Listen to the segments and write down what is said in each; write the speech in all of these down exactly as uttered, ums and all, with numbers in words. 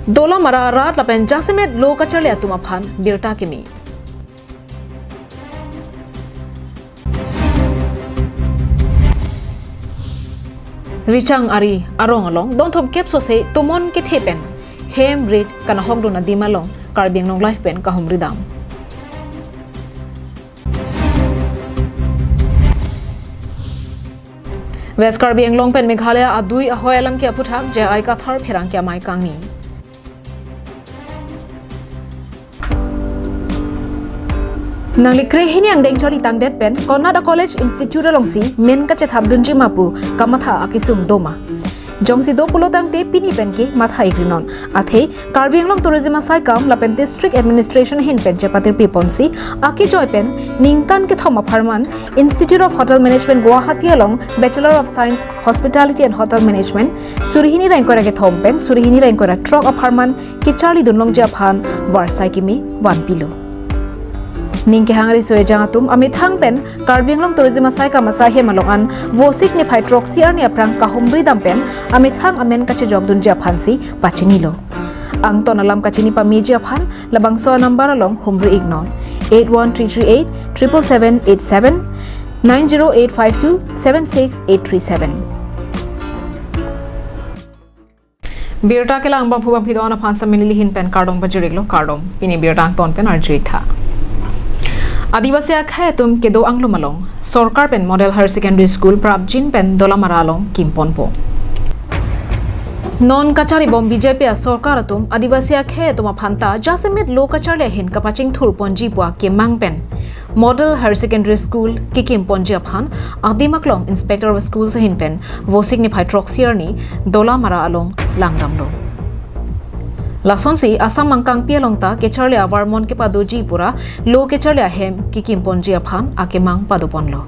Dolamara arat lapen jasemet lo kacharli atum aphan birta kimi. Richang Ari arong along donthom kep sose tomon kethe pen hem rit kanahokdun adim along Karbi Anglong Live pen kahumri dam. West Karbi Anglong pen Meghalaya adui ahoi alam ke aphuthak J I Kathar pherangke amei kangni. Nangli krehini angdeng charli tangdet pen konat a-college institute alongsi men kachethapdunji ma pu kamatha akesung doma. Jongsi do pulo tangte pini pen ke matha ikrinon. Athe Karbi Anglong Tourism asaikam lapen District Administration ahin pen chepatirpi ponsi akejoi pen ningkan kethom apharman Institute of Hotel Management Guwahati along Bachelor of Science Hospitality and Hotel Management, surihini ra ingkoi ra kethom pen surihini ra ingkoi ra throk apharman kecharlidun longji aphan varsai kimi vanpilo. Ning kehang riso ejang atum amethang pen Karbi Anglong Tourism asaikam asai hem along an Vosik niphai throksi arni aphrang kahumri dam pen amethang amen kachejokdunji aphansi pachinilo. Angton alam kachini pameji aphan labangso a-number along humri iknon: eight one three three eight triple seven eight seven, nine zero eight five two seven six eight three seven. Birta kelang bangphu bangphi do-an aphan Samini Lihin pen kardom pajir-iklo, kardom. Pini birta angton pen arju-ik tha. Adivasi akhei atum kedo anglum along sorkar pen Model Higher Secondary School prapjin pen Dolamara along kimponpo. Non kacharibom B J P asorkar atum Adivasi akhei atum aphan ta jasemet lo kacharli ahin kapachingthur ponji pu akemang pen Model Higher Secondary School kekim ponji aphan adim aklong Inspector of Schools ahin pen Vosik niphai throksi arni Dolamara along langdamlo. Lasonsi Assam angkangpi along ta kecharli avarmon kepadoji pura lo kecharli ahem kekim ponji aphan akemang padoponlo.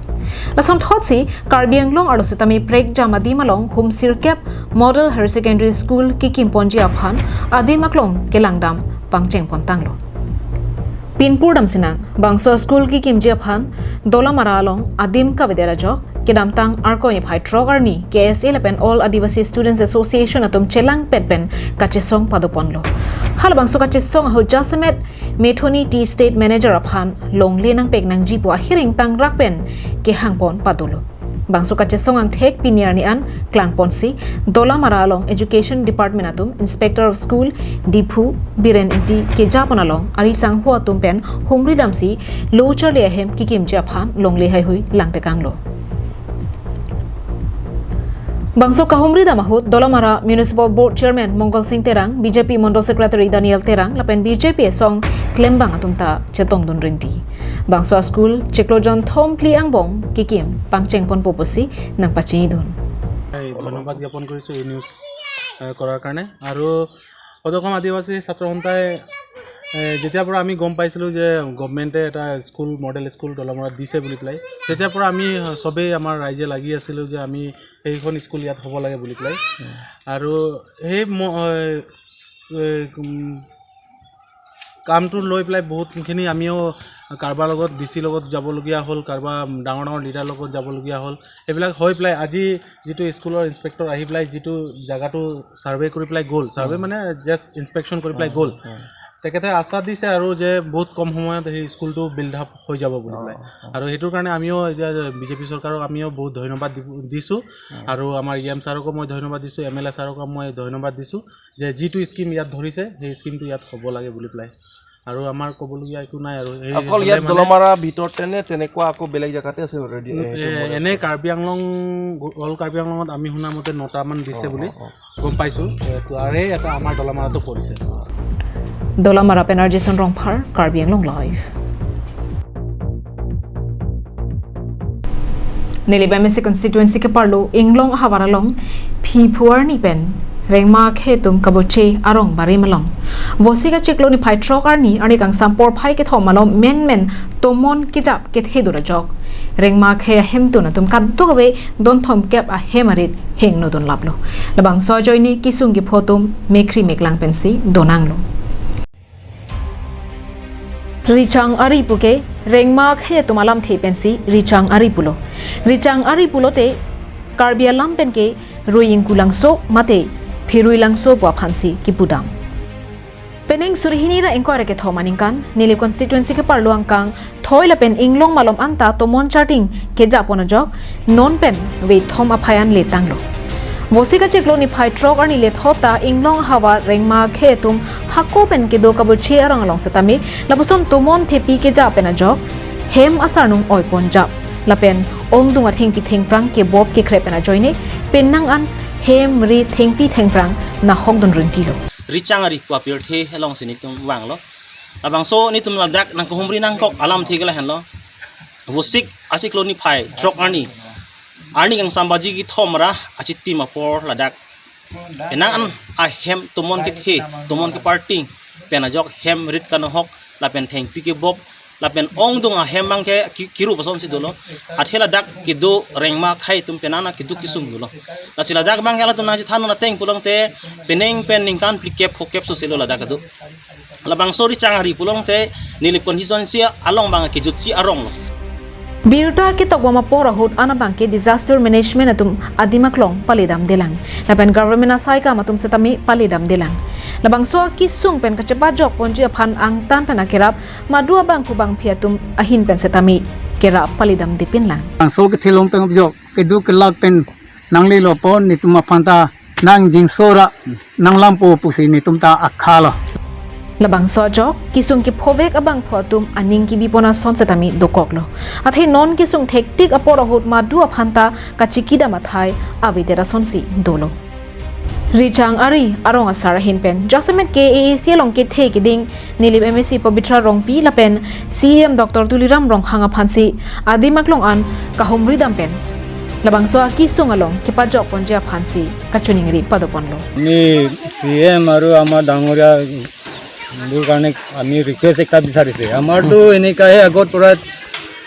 Lason thotsi Karbi Anglong arlo sitame prekjam adim along hum sirkep Model Higher Secondary School kekim ponji aphan adim aklong kelangdam pangcheng pontanglo. Pinpur damsinang, bangso school kekimji aphan Dolamara along adim kavedet ajok kedamtang Arkoi niphai throk arni K S A lapen All Adivasi Students Association atum chelangpet pen kachesong padoponlo. Halabangso kachesong ahut jasemet Methoni Tea Estate Manager aphan longle nangpek nangji pu ahiring tangrak pen kehangpon padolo. Bangso kachesong angthek pini arni an klangponsi Dolamara along Education Department atum, Inspector of School Diphu Biren Ingti kejapon along ari sangho atum pen humri damsi lo charli ahem kekimji aphan longle haihui langtekanglo. Bangso kahumri dam ahut Dolamara Municipal Board Chairman Mongol Sing Terang, B J P Mondol Secretary Daniel Terang lapen B J P asong klembang atum ta chetongdun rinti. Bangso a-school chiklo jonthom phli angbong kekim pangcheng ponpo pusi nangpachinidun. এই ধন্যবাদ জ্ঞাপন কৰিছোঁ এই নিউজ, এ, কৰাৰ কাৰণে। আৰু সদৌ অসম আদিবাসী ছাত্ৰ সন্থাই, এ, যেতিয়াৰ পৰা আমি গম পাইছিলোঁ যে গভৰ্ণমেণ্টে এটা স্কুল, মডেল স্কুল দলমৰাত দিছে বুলি পেলাই, তেতিয়াৰ পৰা আমি, এ, সবেই আমাৰ ৰাইজে লাগি আছিলোঁ যে আমি সেইখন স্কুল ইয়াত হ'ব লাগে বুলি পেলাই। আৰু সেই ম-, এ, এ, উম, কামটো লৈ পেলাই বহুতখিনি আমিও কাৰোবাৰ লগত, ডি চিৰ লগত যাবলগীয়া হ'ল, কাৰোবাৰ ডাঙৰ ডাঙৰ লিডাৰ লগত যাবলগীয়া হ'ল। এইবিলাক হৈ পেলাই আজি যিটো স্কুলৰ ইনস্পেক্টৰ আহি পেলাই যিটো জেগাটো ছাৰ্ভে কৰি পেলাই গ'ল, ছাৰ্ভে মানে জাষ্ট ইনস্পেকশ্যন কৰি পেলাই গ'ল। তেখেতে আশা দিছে আৰু যে বহুত কম সময়ত সেই স্কুলটো বিল্ড আপ হৈ যাব বুলি পেলাই। আৰু সেইটোৰ কাৰণে আমিও এতিয়া বি জে পি চৰকাৰক আমিও বহুত ধন্যবাদ দিব, দিছোঁ। আৰু আমাৰ ই এম ছাৰকো মই ধন্যবাদ দিছোঁ, এম এল এ ছাৰকো মই ধন্যবাদ দিছোঁ যে যিটো স্কিম ইয়াত ধৰিছে, সেই স্কিমটো ইয়াত হ'ব লাগে বুলি পেলাই। আৰু আমাৰ ক'বলগীয়া একো নাই আৰু। সেই অকল হ'লে ইয়াত মানে দলমাৰা ভিতৰতে নে তেনেকুৱা আকৌ বেলেগ জেগাতে আছে অলৰেডি? এ, এনে কাৰ্বি আংলং, অল কাৰ্বি আংলঙত আমি শুনা মতে নটামান দিছে বুলি গম পাইছোঁ। এ, তাৰে এটা আমাৰ দলমাৰাতো পৰিছে। Dolamara pen R J Sonrongphar, Karbi Anglong Live. Neli Bamese constituency keparlo Inglong ahavar along phi phu arni pen rengma akhei atum kaboche arong barim along Vosik achiklo niphai throk arni arni kangsam porphai kethom along menmen tomon kejap kethedun ajok rengma akhei ahemtun atum kadokave donthom kep ahem arit hengnodun laplo. Labangso ajoine kesung kepho atum mekhri meklang pensi donanglo. Richang ari puke rengma akhei atum alamthe pensi richang ari pulo. Richang ari pulote Karbi alam penke rui ingkulangso mate phirui langso pu aphansi kipudam. Penang suri hini ra ingkoi ra kethom aningkan, Nilip constituency keparlo angkang Thoi lapen Inglong malom anta tomon charting kejapon ajok, non pen vethom aphai an letanglo. Vosik achiklo niphai throk arni lethot ta Inglong ahavar Rengma akhei atum hako pen kedo kabuche arong along setame, lapuson tomon thepi kejap pen ajok, hem asarnung oipon jap. Lapen ongdung athengpi thengphrang kebop kekrep pen ajoine, penang an hem ri thengpi thengphrang nahokdun rintilo. Richang ari pu apirthe alongsi netum vanglo. Labangso netum ladak nangkehumri nangkok alamthe ke lahenlo. Vosik achiklo niphai throk arni, arni kangsam baji kethom ra achitim apor ladak, penang an ahem tomon kethe, tomon keparting pen ajok hem rit kanohok, lapen thengpi kebop, lapen ongdung ahem abangke ki-, kiru pasonsi dolo. Athe ladak kedo Rengma akhei atum penang an kedo kesung dolo. Lasi ladak abangke latum nangchethan ateng pulote penang pen ningkan phlikep phokep soselo ladak kedo. Labangso Richang ari pulote Nilip constituency along abang kejutsi aronglo. Birta ketokbom apor ahut an abangke disaster management atum adim aklong paledamdelang. Lapen government asaikam atum setame paledamdelang. Labangso akesung pen kachepajokponji aphan angtan pen akerap madu abangku bangphi atum ahin pen setame kerap paledamdepinlang. Bangso kethelong pen jok kedo kelak pen nanglelo pon netum aphan ta nangjingsora nanglampo pusi netum ta akhalo. Labangso ajok kesung kephovek abangphu atum aning kebipon ason setame dokoklo. Athe non kesung thektik apor ahut madu aphan ta kachikidam athai avedet asonsi dolo. Richang ari arong asar ahin pen jasemet ke A A C along kethe keding Nilip M A C Pabitra Rongpi lapen C E M Doctor Tuliram Ronghang aphansi adim aklong an kahumridam pen labangso akesung along kepajokponji aphansi kachiningri padoponlo. আমি C M আৰু আমাৰ ডাঙৰীয়া বোৰ কাৰণে আমি ৰিকুৱেষ্ট এটা বিচাৰিছে। আমাৰতো এনেকাহে আগত পৰা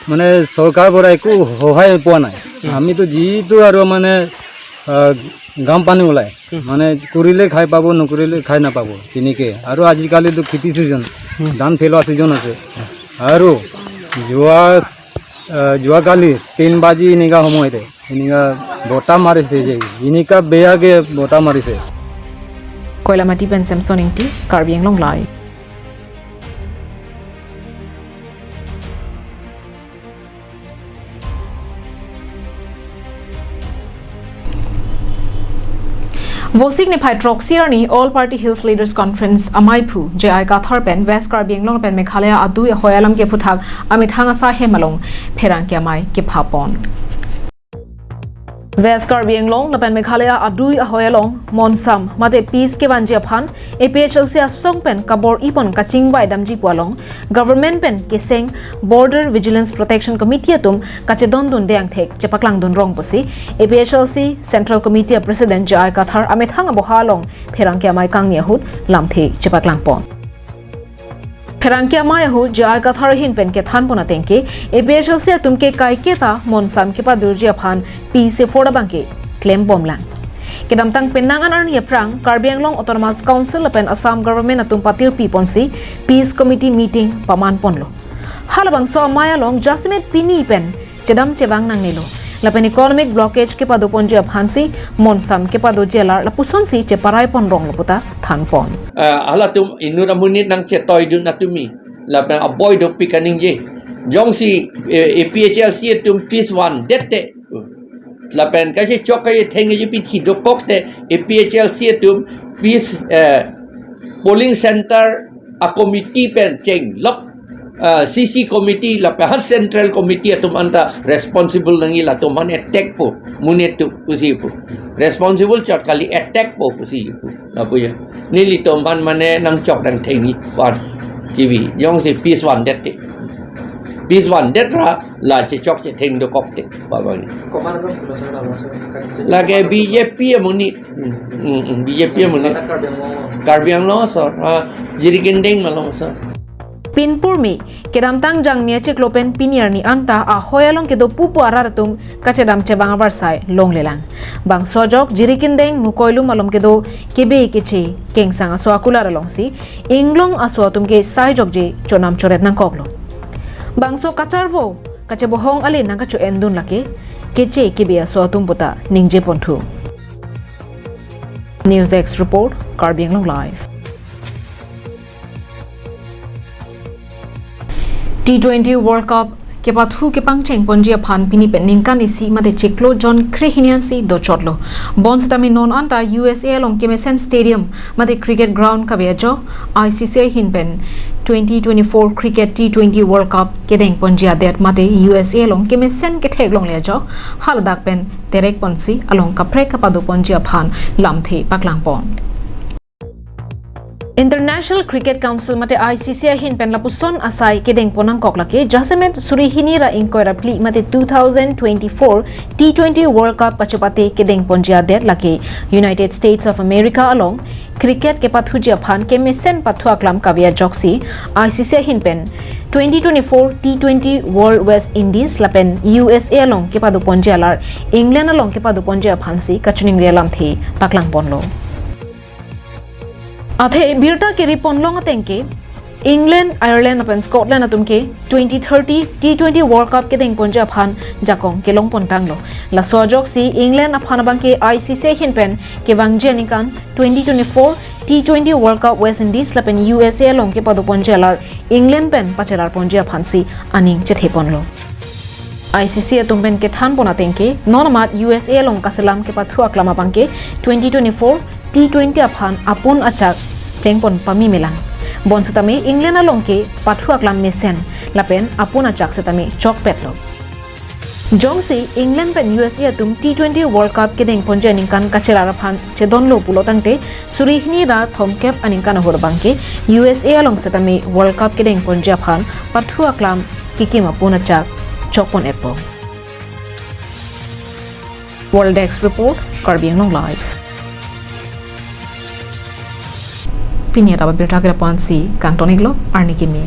মানে চৰকাৰ পৰা একো সহায় পোৱা নাই। আমিতো যিটো আৰু মানে, আহ, ঘাম পানী ওলাই, মানে কৰিলে খাই পাব, নকৰিলে খাই নাপাব, তেনেকে। আৰু আজিকালিতো খেতি ছিজন, ধান পেলোৱা ছিজন আছে। আৰু যোৱা, আহ, যোৱাকালি তিন বাজি এনেকা সময়তে এনেকা বতাহ মাৰিছে যে, এনেকা বেয়াকে বতাহ মাৰিছে। Koilamati pen Samson Ingti, Karbi Anglong Live. Vosik niphai throksi arni All Party Hills Leaders Conference amaiphu J I Kathar pen West Karbi Anglong pen Meghalaya adui ahoi alam kephuthak amethang asai hem along pherangke amei kephapon. West Karbi Anglong lapen Meghalaya adui ahoi along monsam mate peace kevanji aphan A P H L C asong pen kabor-ipon kachingvai damji pu along government pen keseng Border Vigilance Protection Committee atum kachedondunde angthek chepaklangdun rong pusi A P H L C Central Committee a President J I Kathar amethang aboha along pherangke amei kangni ahut lamthe chepaklangpon. Pherangke amei ahut J I Kathar ahin pen kethanpon atengke A P H L C atum ke kaiketa monsam kepadurji aphan peace effort abangke klembomlang. Kedamtang penang an arni aphrang Karbi Anglong Autonomous Council lapen Assam Government atum patirpiponsi Peace Committee meeting pamanponlo. Halabangso amei along jasemet pini pen chedam chevang nangnelo. Lapen economic blockage kepadoponji aphansi monsam kepadoji alar lapusonsi cheparaiponronglo puta thanpon. Ah, halatum inut amonit nangchetoidun atumi lapen aboi dopik kaningje. Jongsi, eh, A P H L C atum peace vandette, lapen kachechok kachethengji pithi dokokte A P H L C atum peace, eh, polling center a committee pen chenglok, ah, C C committee lapen ha Central Committee atum anta responsible nangji, latum aphan attack po, monit atum pusi pu. Responsible chot kali, attack po pusi pu. Lapu ya. Nelitum aphan mane nangchok nangthengji pu an. T V. Jongsi peace vandette. Peace vandet ra la chechok chetheng dokokte. Ba bang. Komat abang pulo sar dalam sar. Lake B J P amonit. Hmm, hmm, B J P amonit. Karbi Anglong. Karbi Anglong asor. Ah, Jirikindeng malom asor. Pinpurmi, kedamtang Jangmi achiklo pen pini arni anta ahoi along kedo pupu arat atum kachedam chevang avarsai longlelang. Bangso ajok Jirikindeng Mukoilum along kedo kebe keche kengsang aso akular alongsi Inglong aso atum ke saijokje chonam choret nangkoklo. Bangso kacharvo kachebohong ale nangkacho-endun lake keche kebe aso atum puta ningjeponthu. News Desk Report, Karbi Anglong Live. T twenty World Cup kepathu kepangcheng ponji aphan pini pen ningkan isi mate chiklo June krehini ansi dochotlo. Bonsitame non anta U S A along kemesen stadium mate cricket ground kave ajok I C C ahin pen twenty twenty-four cricket T twenty World Cup kedeng ponji adet mate U S A along kemesen ketheklongle ajok haladak pen terek ponsi along kaprek kapado ponji aphan lamthe paklang pon. International Cricket Council mate I C C ahin pen lapuson asai kedeng pon nangkok lake jasemet suri hini ra ingkoi ra phli mate two thousand twenty-four T twenty World Cup kachepate kedeng ponji adet lake United States of America along cricket kepathuji aphan kemesen pathu aklam kave ajoksi I C C ahin pen twenty twenty-four T twenty World West Indies lapen U S A along kepado ponji alar England along kepado ponji aphansi kachiningri alamthe paklang ponlo. Athe birta keri ponlong ateng ke England, Ireland lapen Scotland atum ke twenty thirty T twenty World Cup kedeng ponji aphan jakong kelong pontanglo. Laso ajoksi England aphan abang ke I C C ahin pen kevangji aningkan twenty twenty-four T twenty World Cup West Indies lapen U S A along kepado ponji alar England pen pachelar ponji aphansi aning chethe ponlo. I C C atum pen kethan pon ateng ke non amat U S A along kaselam kepathu aklam abang ke twenty twenty-four T twenty aphan apun achak pleng pon pame melang. Bonsitame England along ke pathu aklam mesen lapen apun achak setame chokpetlo. Jongsi England pen U S A atum T twenty World Cup kedeng ponji aningkan kachelar aphan chedonlo pulo tangte suri hini ra thomkep aningkan ahut abang ke U S A along setame World Cup kedeng ponji aphan pathu aklam kekim apun achak chok pon-etpo. World Desk Report, Karbi Anglong Live. Pini atap abirta kere ponsi kangton-iklo, arni kimi.